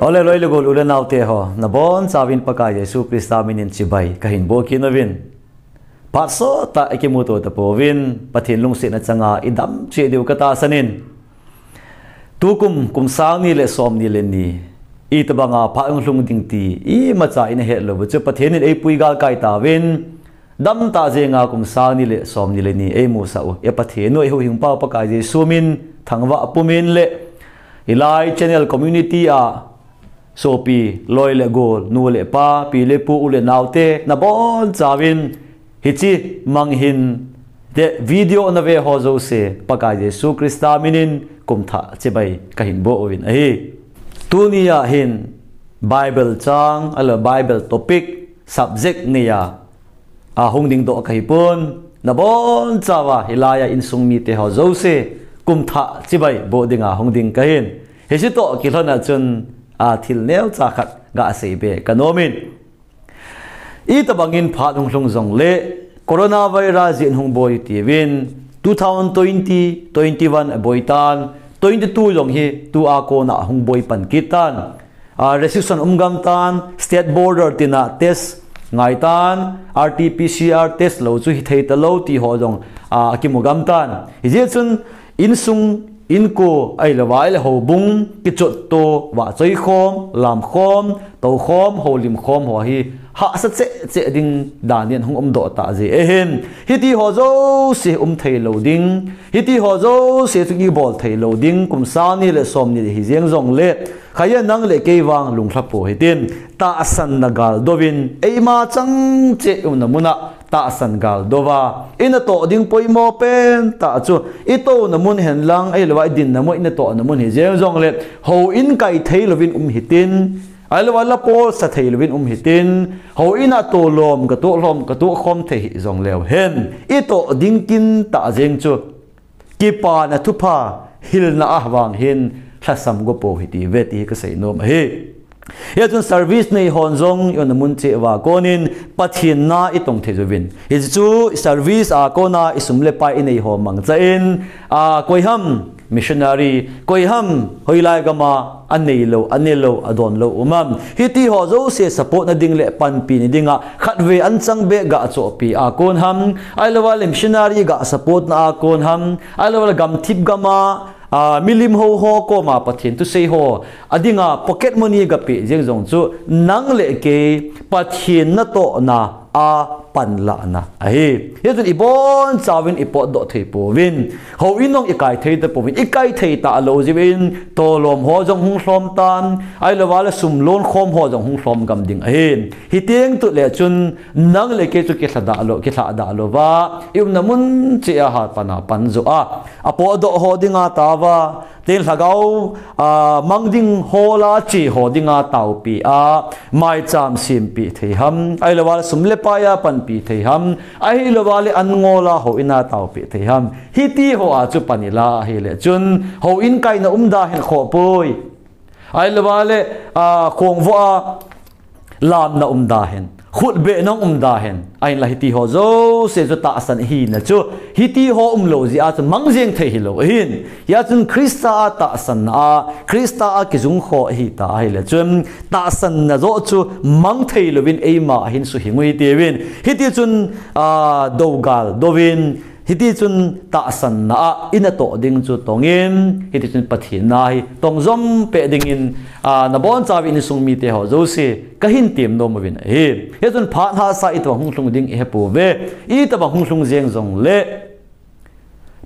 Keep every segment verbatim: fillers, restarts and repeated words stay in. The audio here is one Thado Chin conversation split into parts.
Ole loi le gol u le nau te ho, nabon chauvin Pakai Jesu Christa minin chibai kahin boh kit nauvin. Phat sot tah ikimuto tapouvin, Pathen lungsetna changa idam cheh diu katahsan in. Tukum, kum sang ni le som ni le ni, itobanga phat hung lhung ding ti imacha ina het lou u chu Pathen in eipui galkai tauvin, damtah jenga kum sang ni le som ni le ni eimusah u, i Pathen u, i huhhingpa u Pakai Jesu min thangvah pumin le, hilai channel community a sopi, loi le gol, nu le pa, pi le pu, u le nau te, nabon chauvin, hiche mang hin, te video nave ho jouse, Pakai Jesu Christa minin kum thah chibai kahin boh uvin ahi. Tunia hin, Bible chang, ahilou Bible topic, subject neija, ahung dingdoh kahipon, nabon chauva, hilaiya insung mite ho jouse, kum thah chibai boh dinga hung ding kahin. Hiche toh kilhona chun, a thil neocha khat gasei be kanomin. Itobangin phat hung lhung jongle, coronavirus jeh in hung boi tiuvin, two thousand twenty, twenty-one aboi tan, twenty-two jong hi tua kona hung boi pan kit tan. A, restriction um gam tan, state border tina test ngai tan, R T P C R test lou chu hithei talou ti ho jong, a, akimu gam tan. Hijeh chun insung, inko, ahilouva ahile houbung, kichotto, vahchoi khom, lam khom, tou khom, houlim khom ho hi hahsa cheh cheh ding dan in hung umdoh tah jeh ahin. Hiti ho jouse um thei lou ding, hiti ho jouse chu kibol thei lou ding, kum sang ni le som ni hi jeng jongle, khaia nang le kei vang lunglha pou hitin, tahsanna gal douvin, eima chang cheh i umna muna tahsan gal douva, ina toh ding poimo pen tah chu, i touna mun hen lang, ahilouva i dinna mun, ina tohna mun hi jeng jongle, houin kai thei louvin um hitin, ahilouva la polsa thei louvin um hitin, houin a tolom, ka toh lom, ka toh khom thei hi jongleu hen, i toh ding kin tah jeng chu, kipana thupha hilna a vang hin lhasam go pou hite ve ti hi kasei nom ahi. Hia chun service nei hon jong i umna mun cheh uva konin Pathen na i tong thei jouvin. Hichu service a kona i sum le pai i nei ho mangcha in, a, koiham missionary, koiham hoilai gama anei lou, ane lou, adon lou um am. Hiti ho jouse support na ding le panpi na dinga khatvei anchang beh ga chohpeh a kon ham, ahilouva le missionary ga support na a kon ham, ahilouva le gamthip gama, a, milim ho ho koma Pathen thusei ho, adinga pocket money ga peh jeng jong chu nang le kei Pathen natohna a panlahna ahi. Hichun i bonchauvin i potdoh thei pouvin, houin jong i kai thei tapouvin, i kai thei talou jeh uvin, tolom ho jong hung lhom tan, ahilouva le sum loan khom ho jong hung lhom gam ding ahi. Hiteng tut le chun nang le kei chu kilhadah lou, kilhadah louva, i umna mun cheh a hat pan a pan jo a, apotdoh ho dinga tauva, tin lhagao, a, mang ding ho la che ho dinga taopeh a, maicham sempeh thei ham, ahilouva le sum le pai a panpi thei ham, ahilouva le an ngol a houin a taopeh thei ham. Hiti ho a chu pan i la ahile chun, houin kaina umda hin khoh poi. Ahilouva le, a, khongvo a lamna umda hin, khutbehna umda hin, ahinla hiti ho jouse chu tahsan hina chu, hiti ho umlou jeh a chu mang jeng thei hilou ahin. Hia chun Christa a tahsanna a, Christa a kijung kho ahita ahile chun, tahsanna joh chu mang thei louvin eima ahin suhing u hitiuvin. Hiti chun, a, dougal douvin, hiti chun tahsanna a ina toh ding chu tongin, hiti chun Pathen na hi tong jom peh dingin, a, nabonchauvin insung mite ho jouse kahin tem nom uvin ahi. Hichun phat hahsa itobang hung lhung ding i hepouve, itobang hung lhung jeng jongle,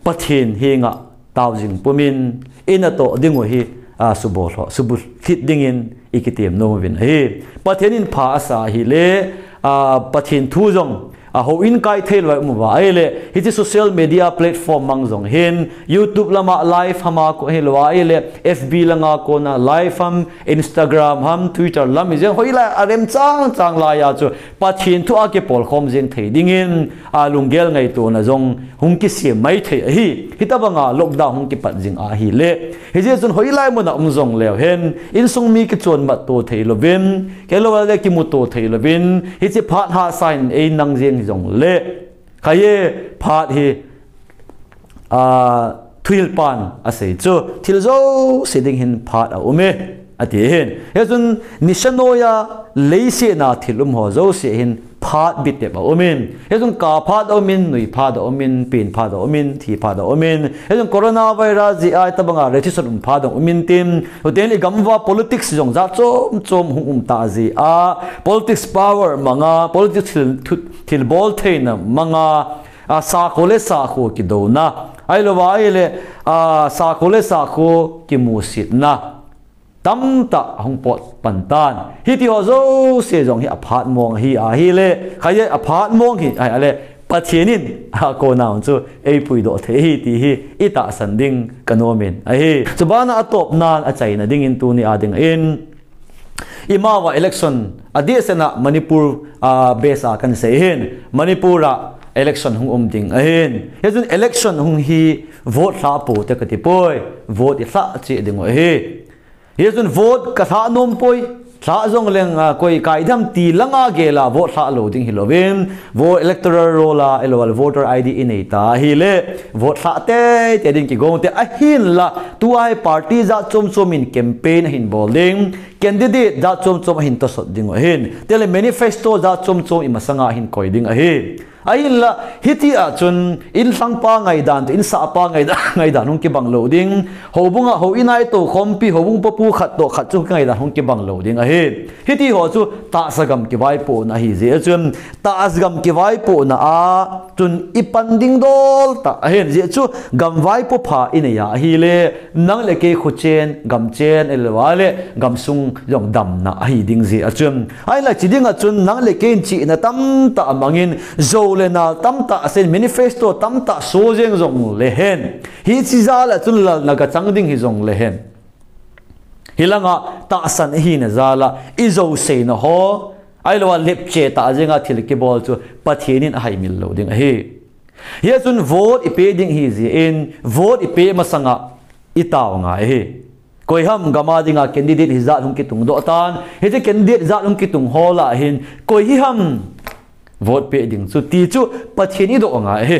Pathen henga tao jing pumin, ina toh ding u hi, a, subol ho, subulhit dingin i kitem nom uvin ahi. Pathen in pha asa ahile, a, Pathen thu jong, a, houin kai thei lou a um uva ahile, hiche social media platform mang jong hin, YouTube lama live ham a ko, ahilouva ahile, F B langa kona live ham, Instagram ham, Twitter lam hi jeng hoilai a remchang chang laiya chu, Pathen thu a kipolkhom jeng thei dingin, a, lunggel ngaitona jong hung kisem mai thei ahi. Hitobanga lockdown hung kipat jing ahile, hijeh chun hoilai muna um jongleu hen, insung mi kichonmat to thei louvin, ahilouva le kimuto thei louvin, hiche phat hahsa in einang jeng jongle, khaie phat hi, a, thuhilpan asei chu, thil jouse ding hin phat aume. Ati hin. Hichun nisa noiya leiset a thil um ho jouse hin phat bitep a um in. Hichun ka phat a um in, nui phat a um in, pen phat a um in, thi phat a um in. Hichun coronavirus jeh a itobang a recession um phat a um in tin. Huten i gam uva politics jong jat chom chom hung um ta jeh a. Politics power mang a, politics thil, thil, thil bol theina mang a, a, sakho le sakho kidouna. Ahilou va ahile, a, sakho le sakho kimusitna. Tamtah hung pot pan tan. Hiti ho jouse jong hi aphat mong hi ahile, khaye aphat mong hi ahile, Pathen in a kona chu ei puidoh thei hi ti hi i tahsan ding ka nom in ahi. Chubana atop nan achaina ding in tuni a ding in, ima va election adeh sena Manipur a base a kan sei hin, Manipur a election hung um ding ahin. Hichun election hung hi vote lha pou te kati poi, vote i lha cheh ding u ahi. Hichun vote ka lha nom poi, lha jong leng, a, koi kai dam ti langa gel a vote lha lou ding hilouvin, vote electoral roll a, ahilou le voter I D i nei ta ahile, vote lha tei tei ding kigong te ahinla, tua hi party jat chom chom in campaign ahin bol ding, candidate jat chom chom ahin tosot ding u ahin, tele manifesto jat chom chom i masanga ahin koi ding ahi. Ahinla, hiti a chun, inlhangpa ngaidan, insahpa ngaidan, ngaidan hung kibang lou ding. Houbung a, houin a i toukhompi, houbung papu khat toh khat chu ngaidan hung kibang lou ding ahi. Hiti ho chu tahsa gam kivaipohna ahi jeh chun, tahsa gam kivaipohna a chun i pan ding dol tah ahin jeh chu gam vaipo pha i nei a ahile, nang le kei khochen, gamchen, ahilou le gamsung jong damna ahi ding jeh a chun. Ahinla chi ding a chun nang le kei in chihna tamtah mang in, jou le nal tamtah asen, manifesto tamtah so jeng jong le hen. Hichi jal a chun lalna gachang ding hi jong le hen. Hilanga tahsan ihina jal a, i jou seina ho, ahilou a lepche tah jeng a thil kibol chu Pathen in ahaimil lou ding ahi. Hichun vote i pe ding hi jeh in, vote i pe masanga i tao ngai ahi. Koi ham gam a dinga candidate hijat hung kitung doh tan, hiche candidate jat hung kitung ho lah a hin, koi hi ham vote pe ding chu ti chu Pathen i doh ngai ahi.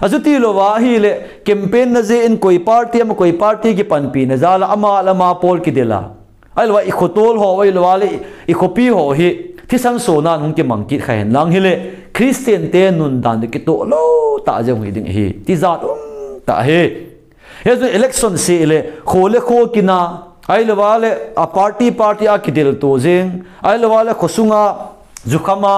Achuti lou va ahile, campaign na jeh in koi party ham, koi party kipanpina jal a, ama le ama pol kidel a. Ahilou a, i khotol ho, ahilou le, i khopi ho hi, thisan sona hung kimang kit kha hen lang hile, Christian te nundan kitoh lou tah jeng hi ding ahi. Tijat um tah ahi. Hichun election seh le, kho le kho kina, ahilou le, a party party a kidel to jeng, ahilou le, khosunga, jukhama,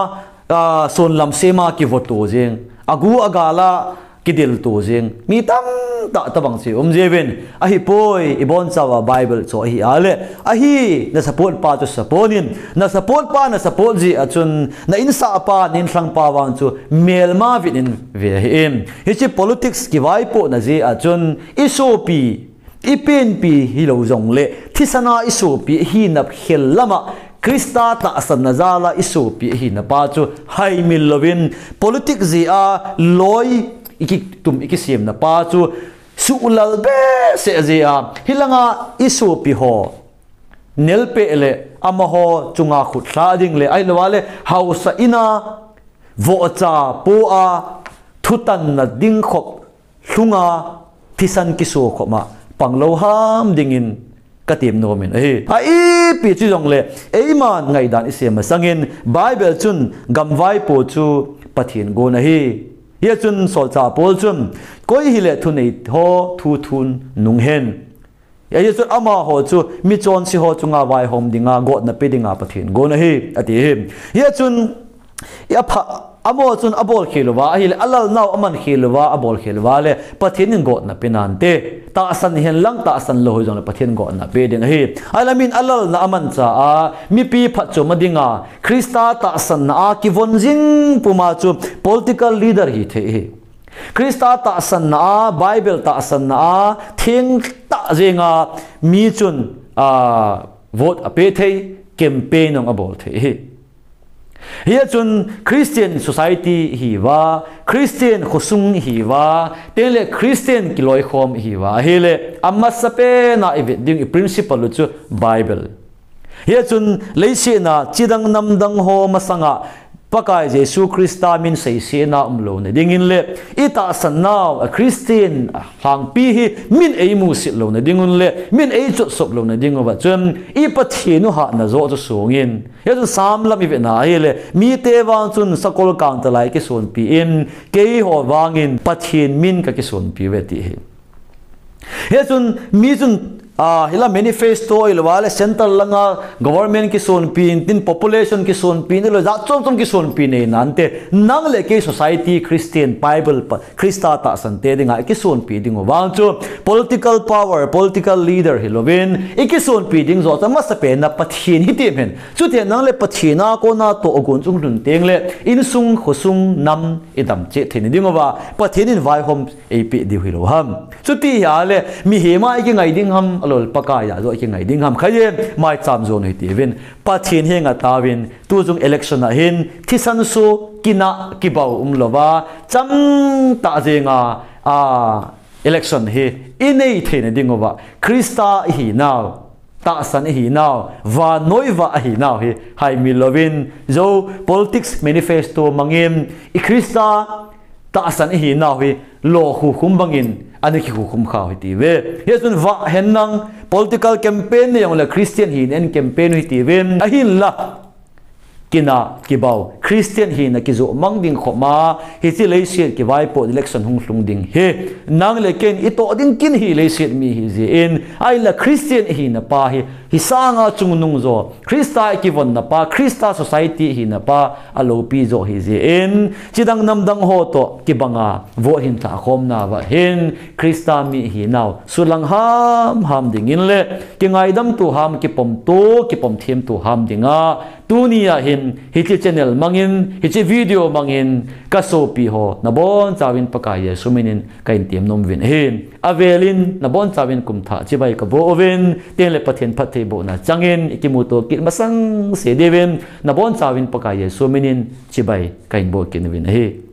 a, sonlam sema kivoto jeng, agu agal a, kidel to jeng. Mi tamtah tobang chu um jiuvin. Ahipoi, i bonchauva Bible chu ahi a le. Ahi, na support pa chu support in. Na support pa, na support jeh a chun, na insahpa, na inlhangpa vang chu melma vin in ve hih in. Hiche politics kivaipohna jeh a chun, i sopi, i penpi hilou jong le, thisan a i sopi hina khel lama, Christa tahsanna jal a i sopi hina pa chu haimil louvin, politics jeh a loi i kitum i kisemna pa chu suhlal behseh jeh a, hilanga i sopi ho nelpeh le amaho chunga khut lha ding le, ahilou le haosa in a vohcha po a thutanna ding khop lhunga thisan kiso khop a panglou ham dingin ka tem nom in ahi. A ipi chu jong le, eiman ngaidan i sem masangin Bible chun gam vaipo chu Pathen gon ahi. Hichun solchah Paul chun, koi hile thunei ho thu thun nung hen. Hichun amaho chu michonse ho chunga vaihom dinga, gotna pe dinga Pathen gon ahi, ati hi. Hichun, i apha, amaho chun abol khel uva ahile, alalnau aman khel uva, abol khel uva le, Pathen in gotna pe nante. Tahsan hen lang tahsan lou hijong le Pathen gotna pe ding ahi. Ahilam in alalna amancha a, mipi phatchom a dinga, Christa tahsanna a kivon jing puma chu political leader hithei ahi. Christa tahsanna a, Bible tahsanna a, thengtah jenga mi chun, a, vote ape thei, campaign jong abol thei ahi. Hichun Christian society ihiuva, Christian khosung ihiuva, tengle Christian kiloikhom ihiuva ahile, amasapen a i vet ding i principle u chu Bible. Hichun leiset a chidang namdang ho masanga Pakai Jesu Christa min seisena umlouna dingin le, itahsan nau a Christian lhangpi hi min eimusit louna dingun le, min eichotsop louna dinguva chun, i Pathen u hatna joh chu songin. Hichun Psalm lam i vena ahile, mite vang chun sakol kangtalai kisonpi in, keiho vangin Pathen min kakisonpi uve ti hi. Hichun, mi chun, a, hilai manifesto ilouva le central langa government kisonpi in, tin population kisonpi in, ilou jat chom chom kisonpi nei nante, nang le kei society Christian Bible pa, Christa tahsante dinga, ikisonpi dingu vang chu, political power, political leader hilouvin, ikisonpi ding joh chu amasapen a Pathen hi ti hen. Chuteng nang le Pathen a kona tohgon chung lhun teng le, insung, khosung, nam, idam cheh theina dinguva, Pathen in vaihom eipeh diu hilou ham. Chuti ahile, mihem a ikingai ding ham, alol Pakai a joh ikingai ding ham. Khaye, maicham jon u hitiuvin. Pathen henga taovin, tuchung election a hin, thisan so, kina, kibau umlouva, chamtah jenga, a, election hi, inei theina dinguva, Christa ihinau, tahsan ihinau, vannoi vah ahinau hi, haimil louvin, jou politics manifesto mangin, i Christa tahsan ihinau hi, lo khukhum bangin, ana kikhukhum khau hitiuve. Hichun vah hen nang, political campaign nei jongle Christian hina in campaign u hitiuvin, ahinla, kina, kibau, Christian hina kijoh mang ding khopma, hiche leiset kivaipo election hung lhung ding hi, nang le keiin itoh ding kin hi leiset mi hijeh in, ahinla Christian ihina pa hi, hisanga chungnung jo, Christa ikivonna pa, Christa society ihina pa, aloupi joh hijeh in, chidang namdang ho toh kibanga, vote hin lhah khomnauva hin, Christa mi ihinau, sulang hamham dingin le, kingaidamto ham, kipomto, kipomthemto ham dinga, tuni a hin, hiche channel mangin, hiche video mangin, kasopi ho, nabonchauvin Pakai Jesu minin, kahin temnom uvin ahi. Avelin, nabonchauvin kumthah chibai kaboh uvin, tengle Pathen phattheibohna changin, ikimuto kit masang se diuvin, nabonchauvin Pakai Jesu minin, chibai kahin boh kit uvin ahi.